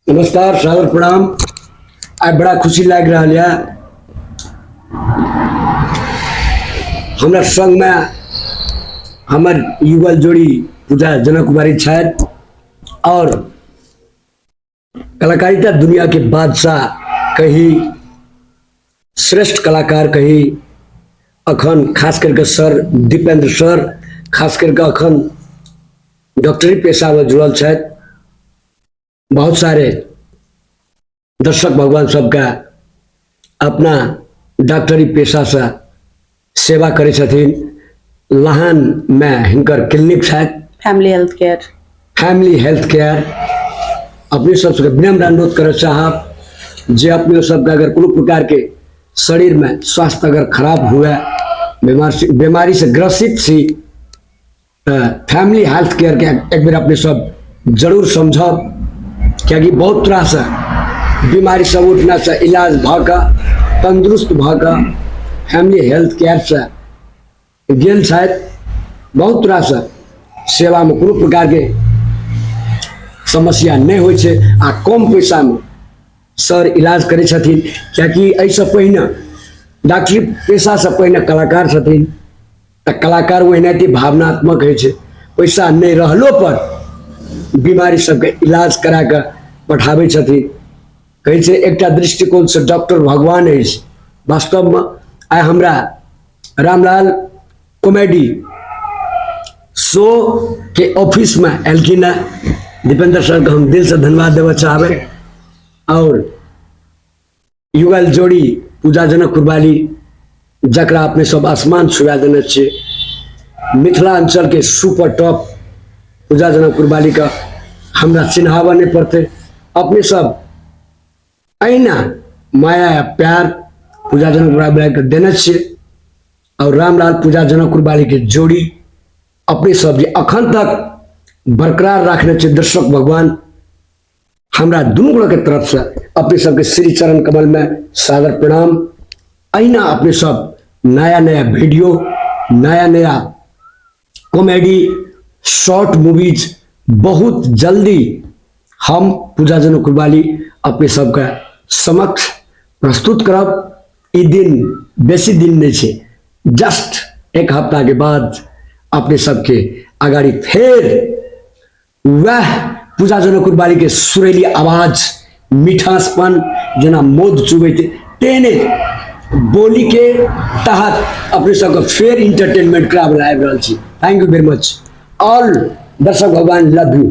नमस्कार, सादर प्रणाम। आइ बड़ा खुशी लागि रहल यऽ। हमरा संगमे हमर युगल जोड़ी पूजा जनक कुमारी छथि और कलाकारिता दुनिया के बादशाह कही, श्रेष्ठ कलाकार कही, अखन खास करके सर दीपेंद्र सर खास करके अखन डॉक्टरी पेशामे जुड़ल छथि। बहुत सारे दर्शक भगवान सबके अपना डॉक्टरी पेशासँ सेवा करै छथिन। लहानमे हिनकर क्लिनिक छथि, family health care. Family health care. अपने सबके विनम्र अनुरोध करऽ चाहब जे अपने सबके अगर कोनो प्रकारके शरीरमे स्वास्थ्य अगर खराब हुए, बीमारी से ग्रसित छी, तऽ फैमिली हेल्थ केयरके एक बेर अपने सब जरूर समझब, कियाकि बहुत तरहसँ बीमारी सब उठलासँ इलाज भऽ कऽ तन्दुरुस्त भऽ कऽ फैमिली हेल्थ केयरसँ गेल छथि। बहुत तरहसँ सेवामे कोनो प्रकारके समस्या नहि होइ छै आ कम पैसामे सर इलाज करै छथिन, कियाकि एहिसँ पहिने डॉक्टरी पेशासँ पहिने कलाकार छथिन, तऽ कलाकार ओहिनाते भावनात्मक होइ छै। पैसा नहि रहलो पर बीमारी सबके इलाज करा कऽ पठाबै छथिन। कहै छै एकटा दृष्टिकोणसँ डॉक्टर भगवान अछि। वास्तवमे आइ हमरा रामलाल कॉमेडी शो के ऑफिसमे एलखिन हेँ। दीपेंद्र सरके हम दिलसँ धन्यवाद देबऽ चाहबै आओर युगल जोड़ी पूजा जनक कुरबाली, जकरा अपने सब आसमान छुआ देने छियै, मिथिलाञ्चलके सुपर टॉप पूजा जनक कुरबालीके हमरा चिन्हाबऽ नहि पड़तै। अपने सब अहिना माया आ प्यार पूजा जनक कुरबालीके देने छियै आओर रामलाल पूजा जनक कुरबालीके जोड़ी अपने सब जे अखन तक बरकरार राखने छियै, दर्शक भगवान, हमरा दुनू गोटाके तरफसँ अपने सबके श्री चरण कमलमे सादर प्रणाम। अहिना अपने सब नया नया वीडियो, नया नया कॉमेडी शॉर्ट मूवीज बहुत जल्दी हम पूजा जनक कुरबाली अपने सबके समक्ष प्रस्तुत करब। ई दिन बेसी दिन नहि छै, जस्ट एक हफ्ताके बाद अपने सबके अगाडि फेर वएह पूजा जनक कुरबारीके सुरैली आवाज, मिठासपन, जेना मौध चुबैत तेहने बोलीके तहत अपने सबके फेर इंटरटेनमेंट कराबे आबि रहल छी। Thank you very much all दर्शक भगवान, लव you.